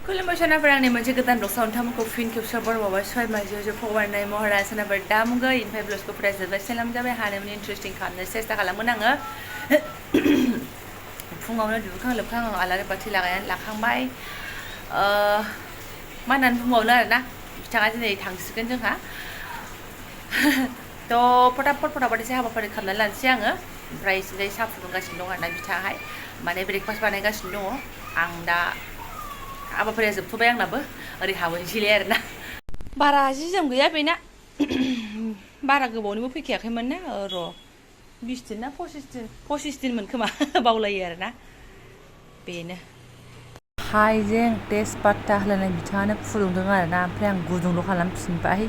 खुलुमबाय सोनाफोर आंनि मोनसे गोदान ब्लग साउन्डखौ फिन खेबसे बर'बावबाय सय माजे फगवारनाय महरा सोनाफोर दामुगै इनफाय ब्लगखौ फरायजोबबाय सेलाम जाबाय हानायमानि इन्टारेस्टिं खालामनो सेस्था खालामगोन आङो फुङावनो दुगैखां लोबखां आं आलारि बाथि लाखांबाय मा होननानै बुंबावनो आरोना बिथाङा दिनै थांसिगोन जोंहा थ' फटाफट एसे हाबाफारि खालामनानै लानोसै आङो ओमफ्राय एसे साहा फुदुंगासिनो दं आरोना बिथाङाहाय माने ब्रेकफास्ट बानायगासिनो दङ आं दा हाबाफारिया जोबथ'बाय आंनाबो ओरै हाबोनोसैलाय आरोना बारा जि जोम गैया बेना बारा गोबावनिबो फैखायाखैमोन ना र' 20 दिन ना 25 दिनमोन खोमा बावलायो आरोना बेनो हाइजें तेजपात्ता होलायनाय बिथाङानो फुदुंदों आरोना ओमफ्राय आं गुदुंल' खालामफिनबाय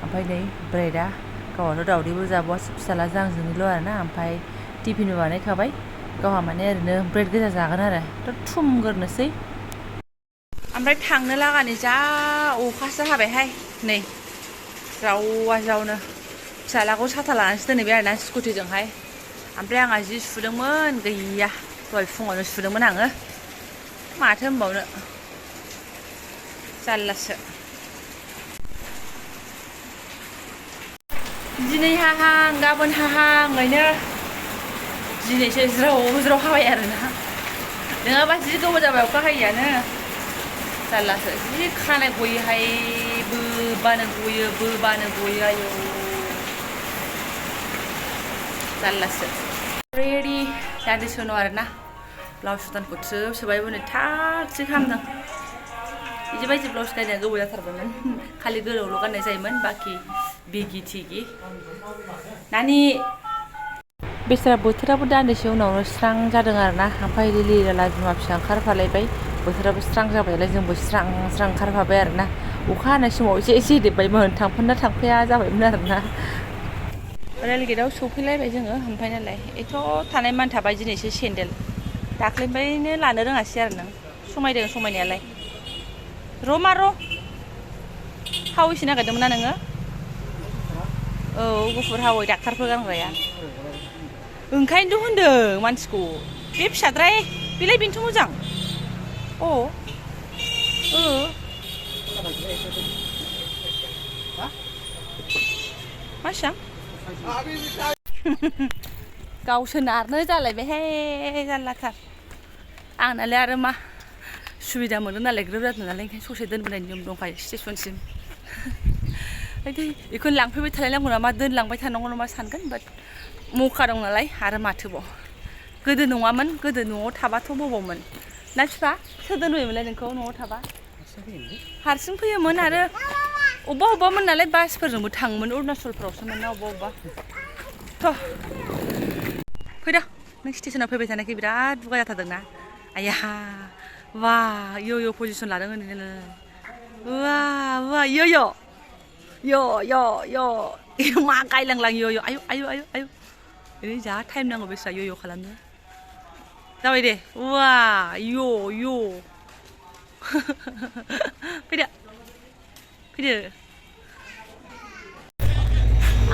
ओमफ्राय नै ब्रेडआ गावहाथ' दावदैबो जाबावासो फिसाला जांजोंनिल' आरोना ओमफ्राय टिफिनबो बानायखाबाय गावहा माने ओरैनो ब्रेड गोजा जागोन आरो थ' थुमगोरनोसै ओमफ्राय थांनो लागानि जा अखासो हाबायहाय नै जावा जावनो फिसालाखौ साथा लानानैसो दोनहैबाय आरोना स्कुटिजोंहाय ओमफ्राय आंहा जि सुदोंमोन गैया दहाय फुङावनो सुदोंमोन आङो माथो होनबावनो जारलासो दिनै हाहां गाबोन हाहाङैनो दिनैसो ज्राव हाबाय आरोना नङाबा जि गोबाव जाबाय अखा हायैयानो जारलासो जि खानाय गयोहाय बोबानो गयो आयौ जारलासो रेडि दान्दिसे उनाव आरोना ब्लाउस सुदानखौ सोबायबो नै थाग थिग खालामदों बिदिबायदि ब्लाउस गायनाया गोबाव जाथारबायमोन खालि गोलावल' गाननाय जायोमोन बाखि बिगि थिगि नानि बेसरा बोथोराबो दान्दिसे उनावनो स्रां जादों आरोना ओमफ्राय लिला बिमा फिसा ओंखारफालायबाय बोथोराबो स्रां जाबायलाय जोंबो स्रां ओंखारफाबाय आरोना अखा हानाय समाव एसे देरबायमोन थांफाना थांफाया जाबायमोन आरोना रेल गेटआव सौफैलायबाय जोङो ओमफ्राय नालाय एथ' थानाय मान थाबाय दिनैसो सेन्देल दाख्लैनिफ्रायनो लानो रोङासै आरो नों समायदों समायनायालाय र' हावैसो नागिरदोंमोन ना नोङो औ गुफुर हावै डाक्टारफोर गानग्राया ओंखायनोथ' होनदों मानसिखौ बे फिसाद्राय बेलाय बेनोथ' मोजां मासिबां गावसो नारनो जालायबायहाय जारलाथार आंनालाय आरो मा सुबिदा मोनदों नालाय ग्रोब जादों नालाय ओंखायनो ससे दोनबोनाय नियम दंखायो स्टेसनसिम बेखौनो लांफैबाय थालायनांगौ नामा दोनलांबाय थानांगौ नामा सानगोन बाट मौका दं नालाय आरो माथोबाव गोदो नङामोन गोदो न'आव थाबाथ' बबावमोन ना बिफा सोर दोनबोयोमोनलाय नोंखौ न'आव थाबा हारसिं फैयोमोन आरो अबेबामोन नालाय बासफोरजोंबो थाङोमोन अरुणाचलफ्रावसोमोन ना अबेबा थ' फैदो नों स्टेसनाव फैबाय थानायखाय बिराद दुगा जाथारदोंना आया वा यो पजिसन लादों वा यो मा गायलांलां यो आयु ओरै जा टाइम नांगौ बेस्रा यो खालामनो जाबाय दे वा यो फैदो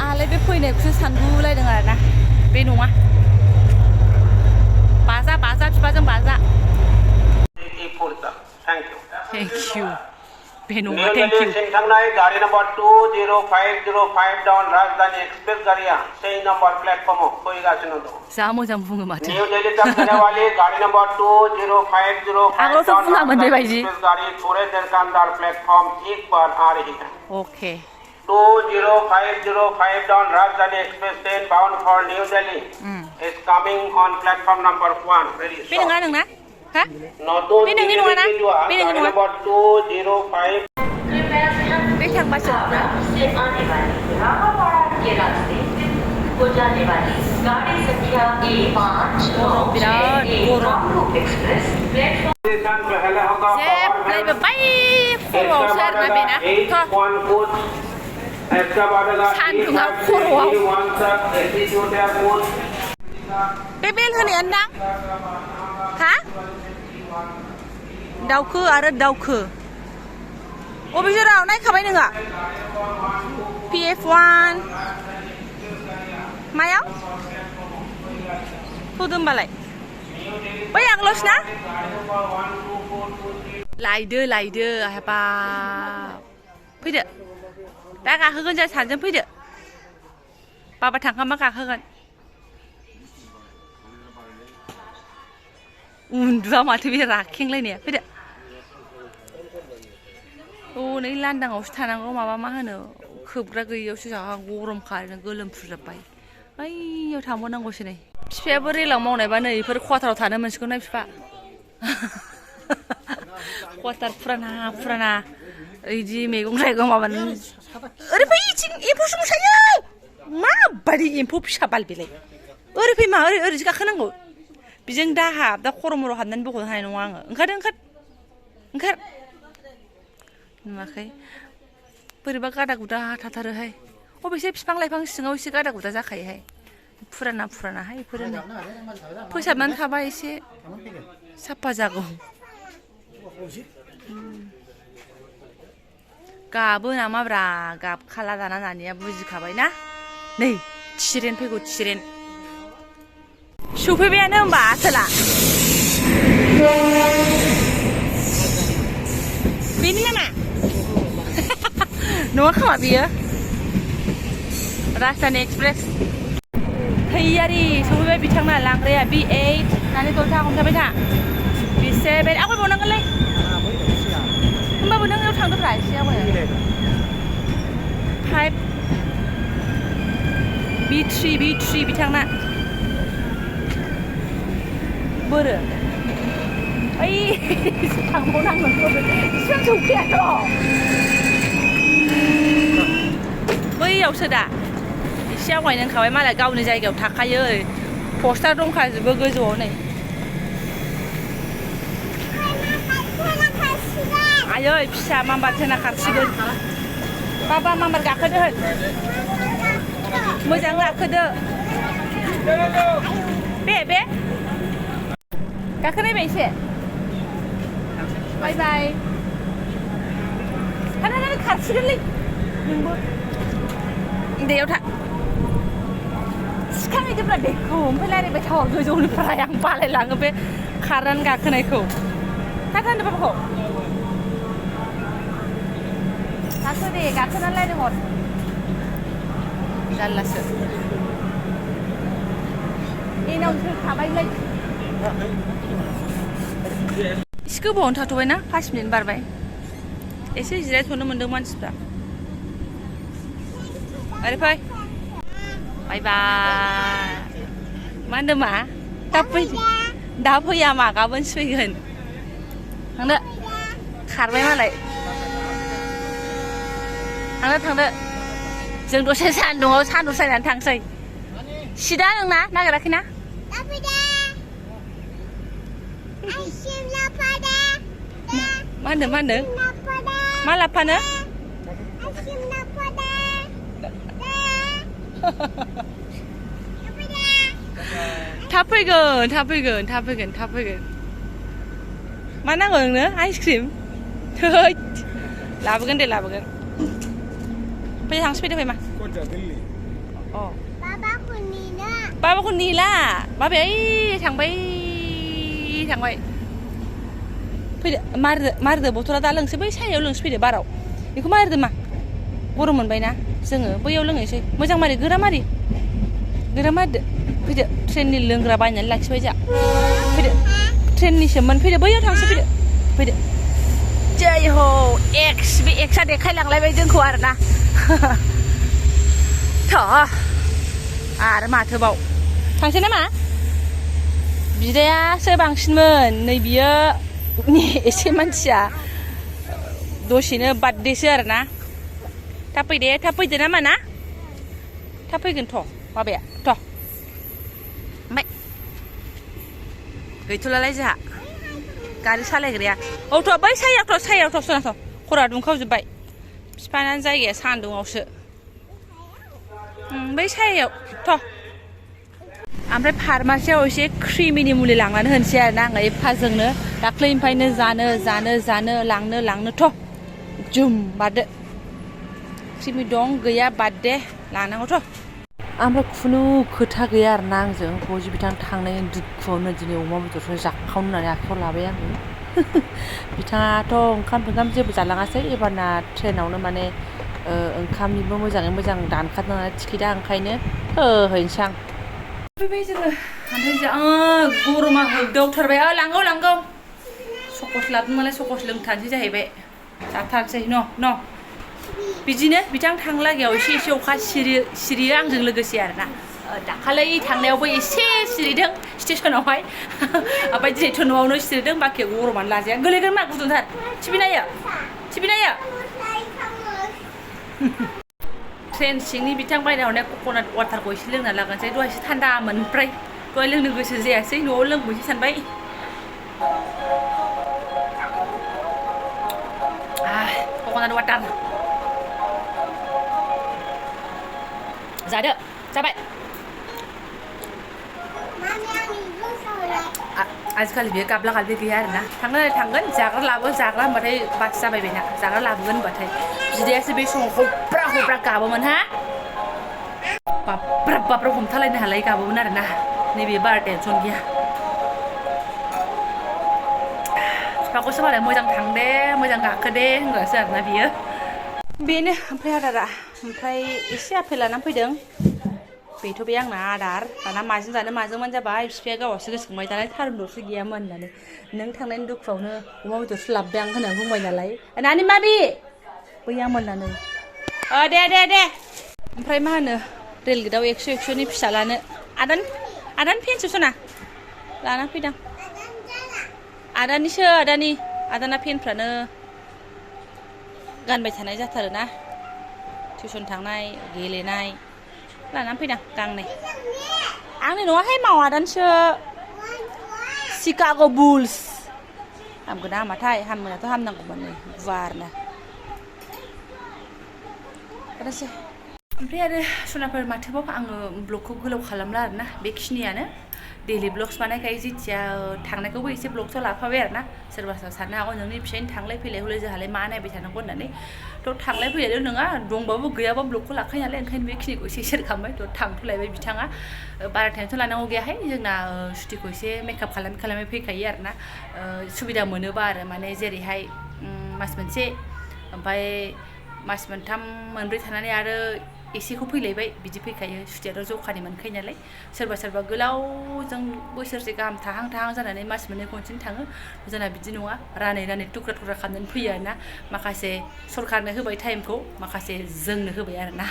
आंहालाय बे फैनायखौसो सानगुलायदों आरोना बे नङा बाजा बिफाजों बाजा थेंक इउ बे नङा थेंक इउ थांनाय गारि नम्बर 20505 डाउन राजधानी एक्सप्रेस गारिया 6 नम्बर प्लेटफर्माव फैगासिनो दं जा मोजां बुङो माथो न्यू दिल्ली तक जाने वाली गाड़ी नंबर 20505 डाउन बेबायदि गाड़ी थोड़े देर के अंदर प्लेटफॉर्म 1 पर आ रही है ओके 20505 डाउन राजधानी express train bound for new Delhi is coming on platform number 1 very बे नोंना हा बे नोंनि नङा नंबर 205 बे थांबासो को जाने वाली गाड़ी संख्या बिराद गरम जेब्लायबो बै खर'आवसो आरोना बेना सान्दुङा खर'आव बे बेल होनायानो दां हा दाउखो आरो दाउखो अबे जराव नायखाबाय नोङो PF1 मायाव होदो होमबालाय बै आगोलावसो ना लायदो हाबाब फैदो दा गाखोगोन जों सानैजों फैदो बाबा थांखांबा गाखोगोन उन्दुआ माथो बे राखेंलायनाया फैदो हनै लांदांआवसो थानांगौ माबा मा होनो खोबग्रा गैयियावसो जा गरमखा गोलोमफ्रुजोब्बाय ओइयाव थांबावनांगौसो नै बिफायाबो रेलाव मावनायबा नै बेफोर क्वाटाराव थानो मोनसिगौ ना बिफा क्वाटार फुराना इदि मैगं थाइगं माबानो ओरै फै इथिं एम्फौ सोंसायो माबायदि एम्फौ फिसा बाल बेलाय ओरै फै मा ओरैसो गाखोनांगौ बिजों दाहाब दा खर' मर' हाबनानै बख'नो हानाय नङा आङो ओंखार नुवाखै बोरैबा गादा गुदा थाथारोहाय अबेसे बिफां लाइफां सिङाव एसे गादा गुदा जाखायोहाय फुरानाहाय बेफोरो फोसाबनानै थाबा एसे साफा जागौ गाबो नामाब्रा गाबखाला दाना नानिया बुजिखाबाय ना नै थिरेन फैगौ थिरेन सफैबायानो होमबा आसोला बेनि नामा नङा खोमा बियो राजधानी एक्सप्रेस थैयारि सफैबाय बिथांना लांग्राया B8 नानि दलथा हमथाबाय था B7 आवगायबावनांगोनलै होमबाबो नों बेयाव थांदोब्रा एसे आवगाय 5 B3 बिथांना बोरो ओइ थांबावनांगोन बिसिबां सौफैयाथ' बैयावसो दा एसे आवगायनो होनखाबाय मालाय गावनि जायगायाव थाखायो पस्टार दंखाजोबो गोजौआव नै आयै फिसा माम्बार होना खारसिगोन बाबा माम्बार गाखोदो होन मोजां गाखोदो बे गाखोनायबाय एसे बाय थाना खारसिगोनलै नोंबो दैयाव था सिखांहैदोब्ला दैखौ ओमफ्राय रायलायबाय थावा गोजौनिफ्राय आं बालायलाङो बे खारनानै गाखोनायखौ थाथा होनदो बाबाखौ गाखो दे गाखोनानै रायलायहर जारलासो एनावसो थाबायलै एसे गोबावनो थाथ'बायना 5 मिनिट बारबाय एसे जिरायथ'नो मोनदों मानसिफ्रा ओरै फै बाय मा होनदों मा दा फैया मा गाबोनसो फैगोन थांदो खारबाय मालाय थांदो जों दसे सान्दुङाव सान्दुं सायनानै थांसै सिदा नोंना नागिराखैना मा होनदों मा लाबफानो थाब फैगोन मा नांगौ नोंनो आइसक्रिम लाबोगोन दे फै फैदो मा बाबाखौ नेला बाबाया ओइ थांबाय फैदो मारदो बथला दा लोंसै बै सायाव लोंसै फैदो बाराव बेखौ मारदो मा गरम मोनबायना जोङो बैयाव लोंहैसै मोजां मारि गोरा मारदो फैदो ट्रेननि लोंग्रा बायनानै लाखिबाय जा फैदो ट्रेननिसोमोन फैदो बैयाव थांसै फैदो जै हो बे एक्सआ देखायलांलायबाय जोंखौ आरोना आरो माथोबाव थांसै नामा बिदायासो बांसिनमोन नै बियो एसे मानसिया दसेनो बार्थडेसो आरोना थाब फैदो नामा ना थाब फैगोन माबाया ओमफ्राय गैथ'लालाय जोंहा गारि सालायग्राया बै सायावथ' सोनाथ' खरा दुंखावजोब्बाय बिफानानो जायगाया सान्दुङावसो बै सायाव ओमफ्राय फार्मासियाव एसे क्रिमिनि मुलि लांनानै होनोसै आरोना आङो एफाजोंनो दाख्लैनिफ्रायनो जानो लांनो जुम बारदो क्रिमि दं गैया बारदे लानांगौथ' ओमफ्राय खुनु खोथा गैया आरोना आंजों फौजि बिथां थांनायनि दुखुआवनो दिनै अमा बेदरखौ जाखावनो होननानै आखायाव लाबाय आङो बिथाङाथ' ओंखाम जेबो जालाङासै एबारना ट्रेनावनो माने ओंखामनिबो मोजाङै मोजां दानखादों टिकेटआ ओंखायनो होहैनोसै आं फैबाय जोङो ओमफ्राय जा गरमा होगदावथारबाय लांगौ सकस लाबोदोंनालाय सकस लोंथारनोसै जाहैबाय जाथारनोसै न' बिदिनो बिथां थांलागायाव एसे अखा सिरियो आंजों लोगोसे आरोना दाखालै थांनायावबो एसे सिरिदों स्टेसनावहाय ओमफ्राय दिनैथ' न'आवनो सिरिदों बाखि गरमानो लाजाया गोलैगोन मा गुदुंथार टिभि नायो ट्रेन सिंनि बिथां बायना हरनाय कक'नाट वाटारखौ एसे लोंना लागोनसै दहायसो थान्दामोन ओमफ्राय दहाय लोंनो गोसो जायासै न'आव लोंबोसै सानबाय कक'नाट वाटार जादो जाबाय आजिखालि बेयो गाबला गाबलि गैया आरोना थांगोन जाग्रा होनबाथाय बास जाबाय बेना जाग्रा लाबोगोन होनबाथाय बिदायासो बे समाव हब्रा गाबोमोन हा बाब्राब हमथालायनो हालाय गाबोमोन आरोना नैबे बारा टेनसन गैया बिफाखौसो मालाय मोजां थांदे मोजां गाखोदे होनग्रासो आरोना बियो बेनो ओमफ्राय आदारा ओमफ्राय एसे आपेल लानानै फैदों बेथ' बे आंना आदार दाना माजों जानो माजों जाबाय बिफाया गावहासो गोसोखांबाय दालाय थारुनल'सो गैयामोन होननानै नों थांनायनि दुखुआवनो अमा बेदरसो लाबोबाय आं होननानै बुंबाय नालाय नानि माबि बैया मोननानै दे ओमफ्राय मा होनो रेल गेटआव 100नि फिसालानो आदानि फेनसो सना लाना फैदां आदाना फेनफ्रानो गानबाय थानाय जाथारोना टिउसन थांनाय गेलेनाय लानानै फैदां गांनै आंनि न'आवहाय मावादानसो शिकाग' बुल्स हामगोन ना हामाथाय हामगोनाथ' हामनांगौमोन नै गुवारनो ओमफ्राय आरो सनाफोर माथोबाव आङो ब्लगखौ गोलाव खालामला आरोना बेखिनियानो डेलि ब्लग्स बानायखायो जेथिया थांनायखौबो एसे ब्लगसआव लाफाबाय आरोना सोरबा साननो हागौ नोंनि फिसायनि थांलाय फैलाय हले जोंहालाय मा नायबाय थानांगौ होननानै थ' थांलाय फैलायल' नङा दंबाबो गैयाबा ब्लगखौ लाखायो नालाय ओंखायनो बेखिनिखौ एसे सेयार खालामबाय थ' थांथ'लायबाय बिथाङा बारा टेनसन लानांगौ गैयाहाय जोंना सुटिखौ एसे मेकआप खालामै फैखायो आरोना सुबिदा मोनोबा आरो माने जेरैहाय मास मोनसे ओमफ्राय मास मोनथाम मोनब्रै थानानै आरो एसेखौ फैलायबाय बिदि फैखायो सुटियाथ' जखानि मोनखायो नालाय सोरबा गोलावजों बोसोरसे गाहाम थाहां जानानै मास मोननै खनसेनो थाङो जोंना बिदि नङा रानै थुख्रा खालामनानै फैयो आरोना माखासे सरकारनो होबाय टाइमखौ माखासे जोंनो होबाय आरोना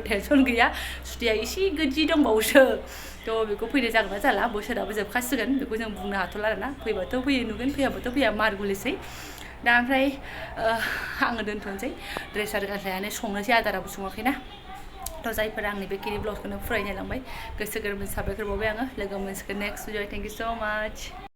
टेनसन गैया सुटिया एसे गोदि दंबावोसो थ' बेखौ फैनाय जागोन ना जाला बोसोराबो जोबखासिगोन बेखौ जों बुंनो हाथ'ला आरोना फैबाथ' फैयो नुगोन फैयाबाथ' फैया मारगुलिसै दा ओमफ्राय आङो दोनथ'नोसै ड्रेस आरि गानस्लायनानै संनोसै आदाराबो सङाखैना थ' जायफोरा आंनि बे किरि ब्लगखौनो फरायनो लांबाय गोसो गोरबोनि साबायखर बावबाय आङो लोगो मोनसिगोन नेक्स्ट भिडिअ थेंक इउ स' माच